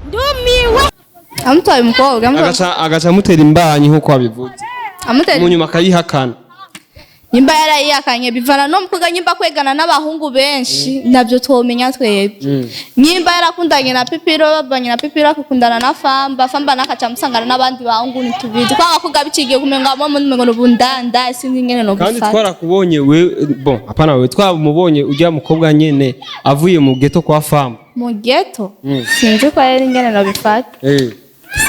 Ndumiwe. Amutwaye umukobwa Agaca amutera imbanyi nk'uko wabivuze. Amutera. Mu nyuma akayihakana. Nyimba yarayihakanye bivana no mukobwa, nyimba kwegana n'abahungu benshi nabyo twomenya twebwe. Nyimba yarakundanye na Pipiro, bavanye na Pipiro akakundana na Famba, Famba nakaca amusangana n'abandi bahungu, ntitubizi kwa abakobwa bicigiye kumenga mo mumengo n'ubundanda, sinzi ingene no Kandi gufata. Twarakubonye we, bon, hapana wewe, twamubonye ujya mukobwa nyene avuye mu ghetto kwa Famba. Mu ghetto sinzi ko yari ingene no bifata.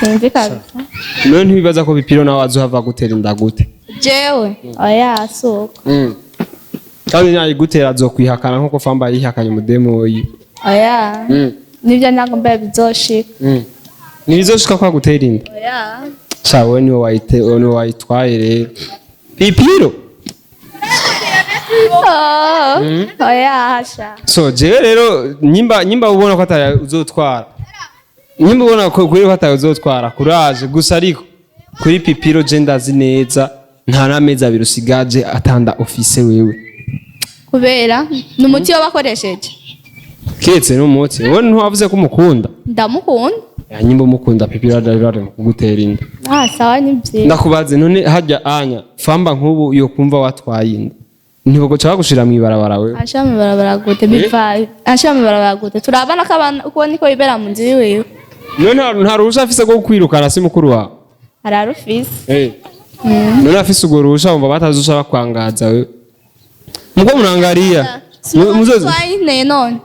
Sinzi kabisa. None ntibibaza ko Pipiro nawe azohava gutera inda gute? Jewe oya, suko. Kandi nayigutera azokwihakana nkuko Famba yihakanye umudemu wiwe. Oya, nibyo ntabwo mbe bizoshika. Ntibizoshika ko agutera inda? Oya. Sha, wewe niwe wayite, niwe wayitwaye rero Pipiro. Oh, oya hasha. So jewe rero nyimba ubona ko ataye uzotwara, nyimba ubona ko kuri ko ataye uzotwara, kuraje gusa. Ariko kuri Pipiro je ndazi neza nta n'amezi 2 usigaje atanda ofise wewe. Kubera ni umuti wabakoresheje. Kiretse n'umuti, wowe ntiwavuze ko umukunda? Ndamukunda. Ya, nyimba umukunda, Pipiro arari mu kugutera inda. Ah, sawa, ni byiza. Ndakubaze none, hajya anya Famba nk'ubu yo kumva watwaye inda, ntibogoca bagushira mw'ibarabara wewe? Ansha mu gute biva, ansha mu barabara gute? Turabana ko abana uko niko bibera mu nzu yiwe. None nta ruhusha afise rwo kwirukana? Si mukuru wawe? Ararufise. None afise urwo ruhusha, wumva batazusha bakwangaza wewe? Muko munangaria muzozi. Twayinteye none.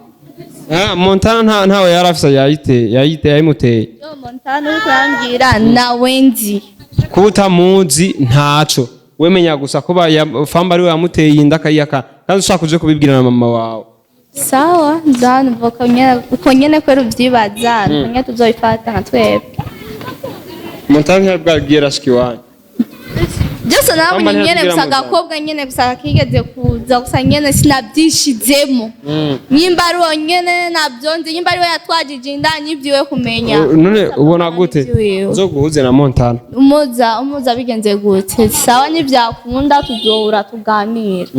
Ah, Montana ntawe yari afise, yayite yayimuteye. Yo Montana uri kurambwira nawe nzi. Kuba utamuzi ntaco, wemenya gusa ko Famba ariwe yamuteye inda akayihakana, kandi ushaka uje kubibwira na mama wawe. Sawa, nzanumva uko nyene, uko nyene kwera uvyibaza, uko nyene tuzobifata nka twebwe. Montana ntiyari bwabwira ashika iwanyu? Byose narabonye. Famba Nyene ntiyatubwira gusa muzana. Agakobwa nyene gusa kigeze kuza gusa nyene sinabyishizemo. Nyimba ari uwo nyene nabyo nzi, nyimba ari we yatwajije inda nibyiwe kumenya. None ubona gute? Nibyiwe. Nzoguhuze na Montana. Umuza bigenze gute? Sawa, nibyakunda tuzohura tuganira.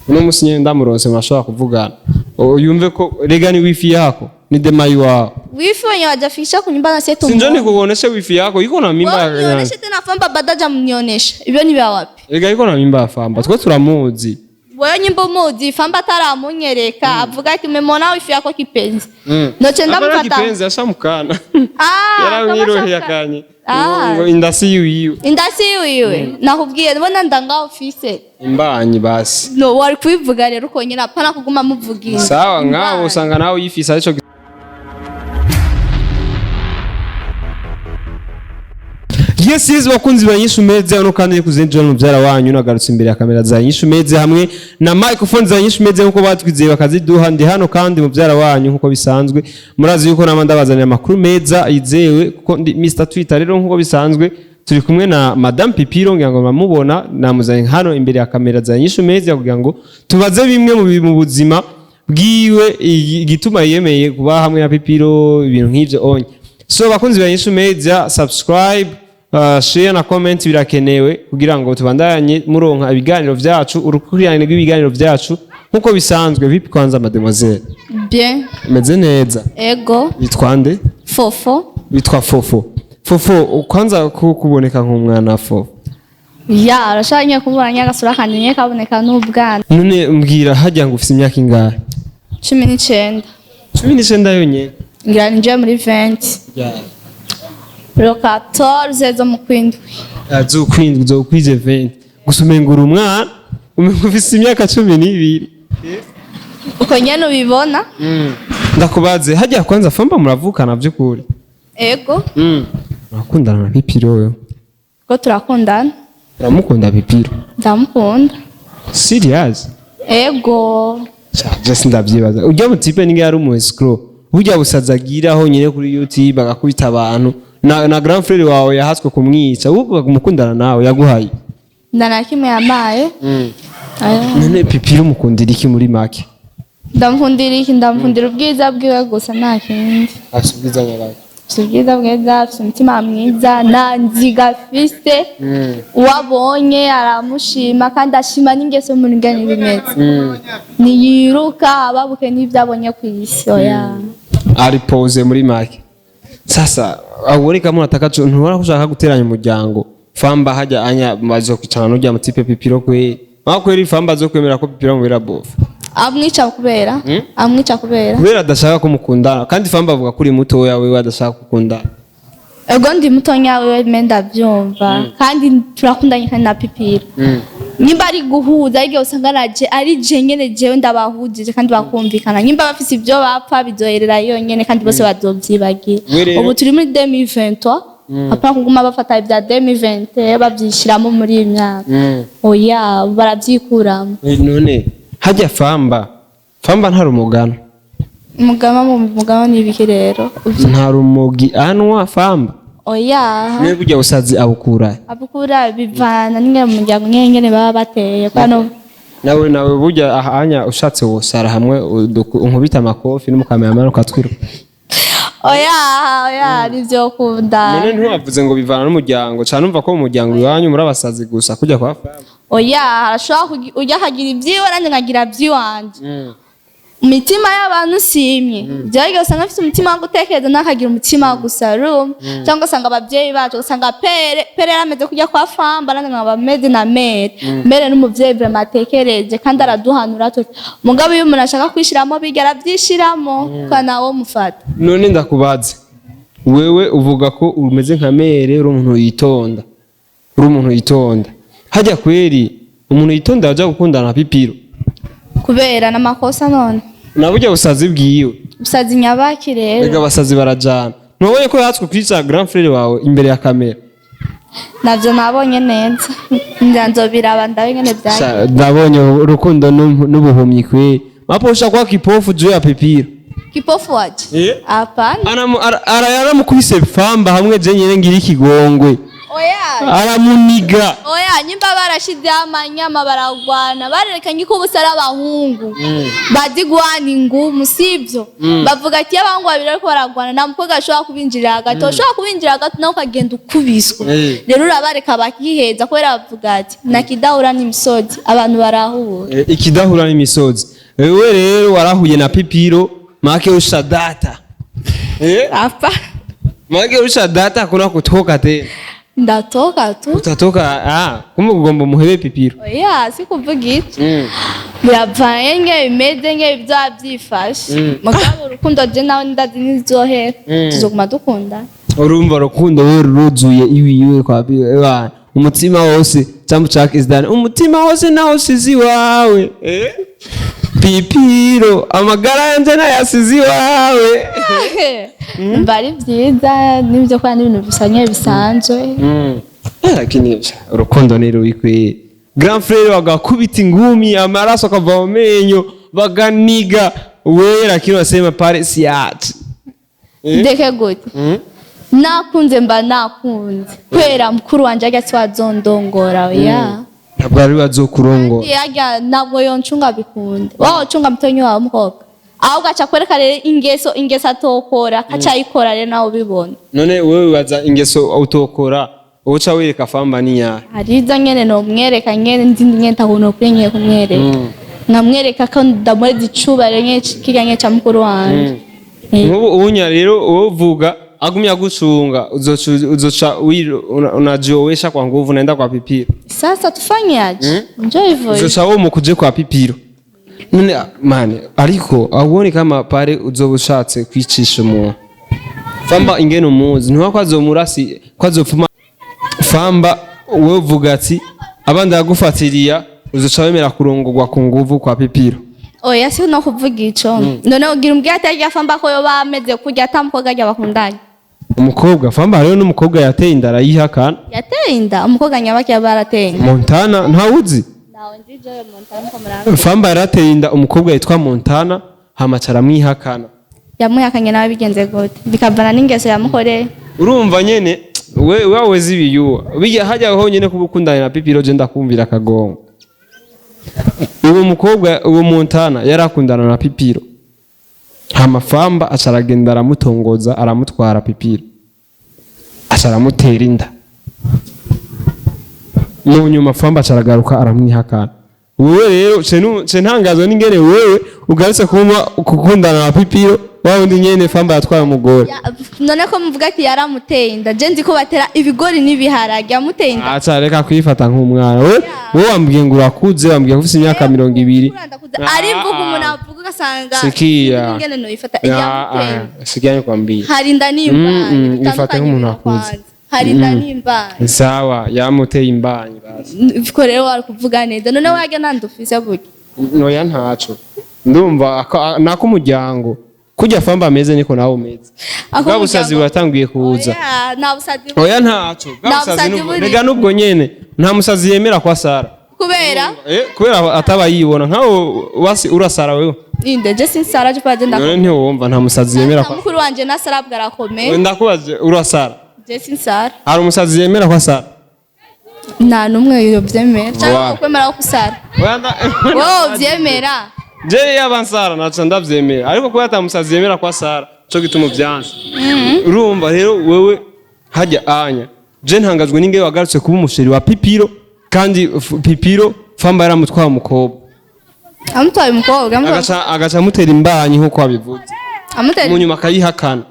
Uno musi nyene ndamuronse murashobora kuvugana. Yumve ko rega ni wifi yako ni demayi wawe. Wifi wenye wajafikisha kunyumba na sisi. Sinjo nikuoneshe wifi yako iko na mimba Wewe unioneshe tena Famba badaja mnioneshe. Ibyo ni vya wapi? Rega iko na mimba ya Famba, twe turamuzi. Wewe nyimbo muzi Famba ataramunyereka avuga ati umemwona wifi yako kipenzi. Noce Hapana. ndamufata. Kipenzi ashamukana. Ah, yaramwiroheye akanye. Ah. Ngo inda si yiwiwe. Inda si yiwiwe. Nakubwiye mbona ndanga ofise. Imbanyi basi. No wari kubivuga rero uko nyine, apana kuguma muvugira. Sawa, nk'abo usanga nawe uyifise arico. Yes, bakunzi ba Nyishu Media, hano kandi kuze John mubyara wanyu, nagarutse imbere ya kamera za Nyishu Media hamwe na microphone za Nyishu Media nkuko batwizeye bakaziduha. Ndi hano kandi mubyara wanyu nkuko bisanzwe, murazi yuko nama ndabazanira amakuru meza yizewe kuko ndi Mr Twitter. Rero nkuko bisanzwe turi kumwe na Madame Pipiro, ngira ngo muramubona, namuzanye hano imbere ya kamera za Nyishu Media kugira ngo tubaze bimwe mu buzima bwiwe, igituma yemeye kuba hamwe na Pipiro, ibintu nk'ivyo onye. So bakunzi ba Nyishu Media, subscribe, share na comment birakenewe kugira ngo tubandanye muronka ibiganiro vyacu, urukurikirane rw'ibiganiro vyacu nkuko bisanzwe. Vipi kwanza, mademoiselle? Bien. Meze neza? Ego. Witwa nde? Fofo. Witwa Fofo. Fofo, kwanza kuboneka nk'umwana, Fofo. Ya, arashaka nyine kubona nyagasura kandi nyine kaboneka n'ubwana. None mbwira, hajya ngo ufise imyaka ingahe? 19. 19 yonyene? Ngira ninjiye muri 20. Le 14 zo mu kwindwi. Azokwindwi uzokwije 20, gusa umenga uri umwana, umenga ufise imyaka 12. Uko nyene ubibona. Ndakubaze, hajya kwanza Famba muravukana vy'ukuri? Ego. Urakundana na Pipiro wewe? Ko turakundana. Uramukunda Pipiro? Ndamukunda. Serious? Ego. Je sindavyibaza. Urya mutipe ninga yari umu escrow, burya busaza agiraho nyine kuri YouTube agakubita abantu, na grand frère wawe yahatswe kumwica, wowe umukundana nawe yaguhaye? Nda na kimwe yamaye. Aya. None Pipiro umukundira iki muri make? Ndamukundira iki? Ndamukundira ubwiza bwiwe gusa, nta kindi. Afise ubwiza nyabaki? Afise ubwiza bwiza, afise umutima mwiza, nta nziga afise. Uwabonye aramushima kandi ashima n'ingeso y'umuntu ingene bimeze. Ntiyiruka ababuke n'ibyo abonye ku isi, oya. Ari pose muri make. Sasa abone kama unataka ntubona ko ushaka guteranya umuryango. Famba hajya anya bazokwicarana n'urya mutipe Pipiro kweli. Mwa kweli Famba azokwemera ko Pipiro amubera bofu? Amwica kubera, amwica kubera Kubera adashaka ko mukundana, kandi Famba avuga ko uri mutoya, wewe adashaka gukundana. Ego, ndi mutonya wewe, me ndavyumva, kandi turakundanye, kandi na Pipira nimba ari guhuza, ariko usanga naje ari je nyene, jewe ndabahujije kandi bakumvikana. Nimba bafise ivyo bapfa, bizoherera yonyene, kandi bose bazovyibagira. We rero- Ubu turi muri 2023, hapana kuguma bafata ibya 2020 bavyishiramo muri iyi myaka. Oya, baravyikuramo. None hajya Famba nta rumugano? Umugama mu mugama ni ibiki rero? Nta rumogi anwa Famba? Oya. Niwe burya busazi abukura? Abukura bivana n'ingene mu muryango nyene baba bateye kwano. Nawe burya ahanya ushatse wosara hamwe unkubita amakofi n'umukameramani ukatwiruka. Oya, oya, nivyo kunda. None ntiwavuze ngo bivana n'umuryango cyane? Umva ko mu muryango iwanyu muri abasazi gusa kujya kwa Famba. Oya, arashobora ujya akagira ibyiwe, nanjye nkagira iby'iwanje. Imitima y'abantu simye, byaryo usanga afite umutima wo gutekereza, n'akagira umutima wo gusaruma, cyangwa usanga ababyeyi bacu, ugasanga pere yarameze kujya kwa Famba, nanjye nkaba meze na mère. Mère n'umuvyeyi vraiment atekereje kandi araduhanura tuti. Mugabo iyo umuntu ashaka kwishiramo bijya, arabyishiramo kandi nawe mufata. None ndakubaze, wewe uvuga ko umeze nka mère, uri umuntu yitonda, uri umuntu yitonda. Hajya kweri umuntu yitonda yaja gukundana na Pipiro? Kubera n'amakosa none. Na burya busazi bwiwe. Busazi nyabaki rero? Ega abasazi barajana. Ntubonye ko yatswe kwica grand frère wawe imbere ya kamera? Navyo nabonye neza, ngira nzobiraba ndabe ingene vyagenze. Ndabonye urukundo n'ubuhumyi kweri. Maposha kwa kipofu juu ya Pipiro. Kipofu waje? Eh? Hapana. Yaramukubise Famba hamwe je nyene ngira ikigongwe. Oya. Aramuniga. Oya, nyimba barashizeho amanyama baragwana, barerekanye ko ubusa ari abahungu bazi guhana ingumu, sibyo? Bavuga ati iyo abahungu babiri bariko baragwana, nta mukobwa ashobora kubinjirira hagati. Ushobora kubinjira hagati nawe ukagenda ukubiswa. Rero urabareka bakiheza, kubera bavuga ati nakidahura n'imisozi, abantu barahura. Ikidahura n'imisozi. Wewe rero warahuye na Pipiro make ushadata, eh? Apa. Make ushadata, hakuna kutoka tena. Ndatoka tu. Utatoka? Ah, kumbe ugomba muhebe Pipiro? Oya, si kuvuga icyo, biravanye nge bimeze nge bizaba byifashe. Mugabo urukundo je nawe ndazi ntizohera, tuzoguma dukunda. Urumva urukundo we ruruzuye iwiwe kwa Pipiro, umutima wose cyangwa chak is done, umutima wose nawe usize iwawe, eh? Pipiro, amagara yanje nayasize iwawe. Mba ari byiza n'ibyo kubera n'ibintu bisanye bisanzwe. Lakini urukundo ni rubi kweli. Grand frère bagakubita ingumi, amaraso akava mu menyo, baganiga wewe, lakini wasema pale siachi. Ndeke gute? Nakunze mba nakunze, kubera mukuru wanje ajya si wazondongora, oya. Ntabwo ari bazokurongora. Yarya ntabwo yoncunga bikunde, wowe ucunga mutonyi wawe w'umukobwa, ahubwo aca kwereka rero ingeso atokora akaca ayikora, rero nawe ubibona. None wewe wibaza ingeso utokora uca wereka Famba ni yahe? Hari izo nyene nomwereka nyene, nzindi nyene ntakuntu kuri ngiye kumwereka, nkamwereka ko ndamureza icubahiro nyene kirya nyene ca mukuru wanje. Nk'ubu ubunya rero wowe uvuga agumye agucunga, uzoca unajiowesha kwa nguvu, naenda kwa Pipiro. Sasa tufanyaje? Njo hivyo. Uzoca wo mukuje kwa Pipiro. None mane, ariko awubone kama pare uzoba ushatse kwicisha umuntu Famba ingene umuzi, ntiwa ko azomurasi ko azopfuma Famba. Wewe uvuga ati abandi agufatiriya, uzoca wemera kurongorwa ku nguvu kwa Pipiro? Oya, si no kuvuga ico. None ugira umbwira ati arya Famba ko yoba ameze kurya ata mukobwa arya bakundanye? Umukobwa Famba, hariho n'umukobwa yateye inda arayihakana. Yateye inda? Umukobwa nyabaki yaba yarateye inda? Montana, ntawuzi? Ntawe nzi jewe Montana ko murambi. Famba yarateye inda umukobwa yitwa Montana, hamaca aramwihakana. Yamwihakanye nawe bigenze gute? Bikavana n'ingeso yamukoreye. Urumva nyene we wawezi ibiyuwa bijya hajya honyene kuba ukundana na Pipiro, je ndakumvira akagongo. Uwo mukobwa, uwo Montana, yarakundana na Pipiro, hama Famba aca aragenda aramutongoza, aramutwara Pipiro, aca aramutera inda. Mu nyuma Famba aca aragaruka aramwihakana. Wewe rero ce ntangazwa n'ingene wewe ugarutse kuma gukundana na Pipiro, wa wundi nyene Famba yatwaye umugore. None ko muvuga ati yaramuteye inda, je nzi ko batera ibigori n'ibiharage, yamuteye inda? Aca reka kwifata nk'umwana. We wowe wambwiye ngo urakuze, wambwiye ko ufise imyaka 20. Ari imvugo umuntu avuga ugasanga Sikia. ingene noyifata, yamuteye inda. Sikia nikwambie. Hari inda n'imbanyi. Ifate nk'umuntu akuze. Hari inda n'imbanyi. Sawa, yamuteye imbanyi basi. Ko rero wari kuvuga neza, none wajya nandi ufise burya? Noya, ntaco, ndumva nako umuryango kurya Famba ameze niko nawe umeze. Ako Bwa busazi umuryango- buratanguye kuza. Oya, nta busazi. Oya, ntaco, bwa Nta busazi busazi nubwo buri. rega nubwo nyene nta musazi yemera kwa Sara. Kubera? Kubera ataba yibona nkawe wasi urasara wewe. Inde? Je sinsara, je paje. None ntiwumva, nta musazi yemera kwa Mukuru wanje na Sara bwarakomeye. Ndakubaje, urasara? Je sinsara. Hari umusazi yemera kwa Sara? Nta n'umwe yovyemera cyangwa Wow. kwemera ko usara. Oya, Wowe uvyemera? Je yaba nsara naca ndavyemera, ariko kubera ata musazi yemera kwa Sara co gituma uvyanse. Urumva rero wewe hajya anya, je ntangazwe n'ingewe wagarutse kuba umusheri wa Pipiro, kandi Pipiro Famba yaramutwaye umukobwa. Amutwaye umukobwa, Agaca amutera imbanyi nk'uko wabivuze. Amutera. Mu nyuma akayihakana.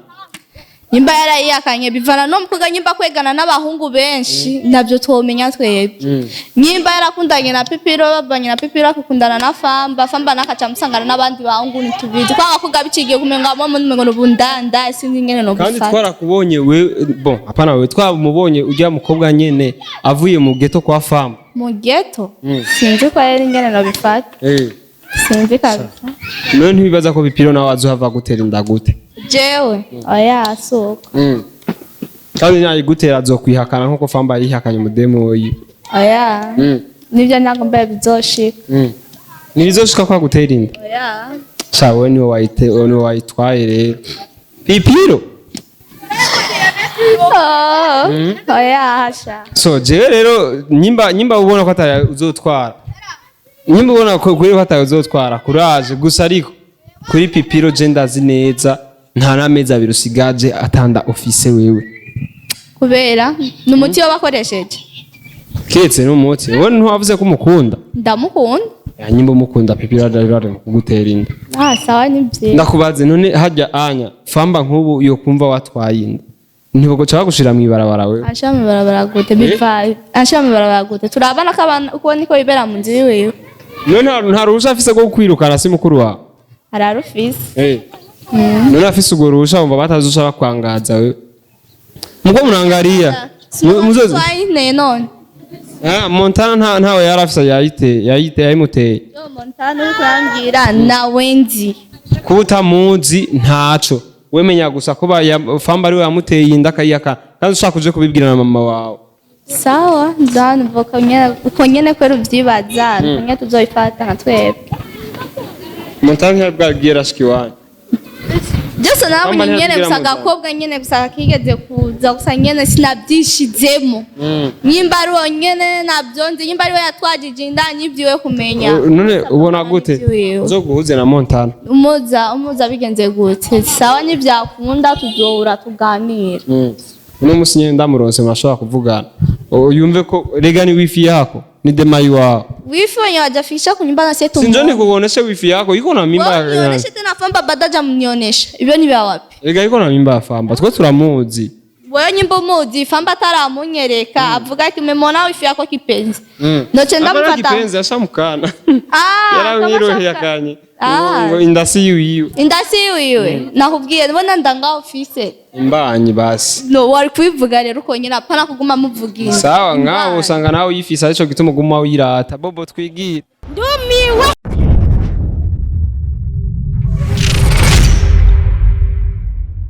Nyimba yarayihakanye bivana no mukobwa, nyimba kwegana n'abahungu benshi nabyo twomenya twebwe, nyimba yarakundanye na Pipiro, bavanye na Pipiro akakundana na Famba, Famba nakaca amusangana n'abandi bahungu, ntitubizi kwa abakobwa bicigiye kumenga mo mumengo n'ubundanda, sinzi ingene no Kandi gufata. twarakubonye we, bon, hapana wewe, twamubonye ujya mukobwa nyene avuye mu ghetto kwa Famba. Mu ghetto sinzi ko rero ingene no bifata. Sinzi kabisa. None ntibibaza ko Pipiro nawe azohava gutera inda gute? Jewe oya, suko. Kandi nayigutera azokwihakana nkuko Famba yihakanye umudemu wiwe. Oya, nibyo ntabwo mbaye bizoshika. Ntibizoshika ko agutera inda? Oya. Sha, wewe niwe wayite, niwe wayitwaye rero Pipiro. Oh, oya hasha. So jewe rero nyimba ubona ko atari uzotwara, nyimba ubona ko kuri ko atari uzotwara, kuraje gusa. Ariko kuri Pipiro je ndazi neza nta n'amezi 2 usigaje atanda ofise wewe. Kubera ni umuti wabakoresheje. Keretse n'umuti, wowe ntiwavuze ko umukunda? Ndamukunda. Ya, nyimba umukunda, Pipiro ari mu kugutera inda. Ah, sawa, ni byiza. Ndakubaze, none hajya anya Famba nk'ubu yo kumva watwaye inda, ntibogoca bagushira mw'ibarabara wewe? Anshira mw'ibarabara gute? Biva anshira mw'ibarabara gute? Turabana ko abana uko niko bibera mu nzu yiwe. None nta ruhusha afise rwo kwirukana? Si mukuru wawe? Ararufise. None afise urwo ruhusha, wumva batazusha bakwangaza wewe? Muko munangaria muzozi. Twayinteye none. Ah, Montana ntawe yari afise, yayite yayimuteye. Yo Montana uri kurambwira nawe nzi. Kuba utamuzi ntaco, wemenya gusa ko Famba ariwe yamuteye inda akayihakana, kandi ushaka uje kubibwira na mama wawe. Sawa, nzanumva uko nyene kwera uvyibaza, uko nyene tuzoyifata nka twebwe. Montana ntiyari bwabwiye arashika iwanyu? Byose nabonye Mama nyene ntiyabwira gusa muganga. Agakobwa nyene gusa kigeze kuza gusa nyene sinabyishizemo. Nyimba ari uwo nyene nabyo nzi, nyimba ari we yatwajije inda nyibyiwe kumenya. None ubona gute? Nivyiwe. Uzoguhuze na Montana. Umuza bigenze gute? Sawa, nibyakunda tuzohura tuganira. Uno musi nyene ndamuronse murashobora kuvugana. Yumve ko rega ni wifi yako, ni demayi wawe. Wifi wenye wajafikisha kunyumba na setu. Sinjo nikuoneshe wifi yako iko na mimba. Wewe unioneshe tena Famba badaja mnioneshe. Ibyo ni vya wapi? Rega iko na mimba ya Famba, twe turamuzi. Wewe nyimbo muzi Famba ataramunyereka avuga ati umemwona wifi yako kipenzi. Noce Hapana, ndamufata. kipenzi ashamukana. Ah, Yaramwiroheye kama akanye. Ah. Ngo inda si yiwiwe. Inda si wiwe. Nakubwiye mbona ndanga ofise. Imbanyi basi. No wari kubivuga rero uko nyine, apana kuguma muvugira. Sawa, nkawe usanga nawe uyifise arico gituma uguma wirata. Bobo, twigire. Ndumiwe.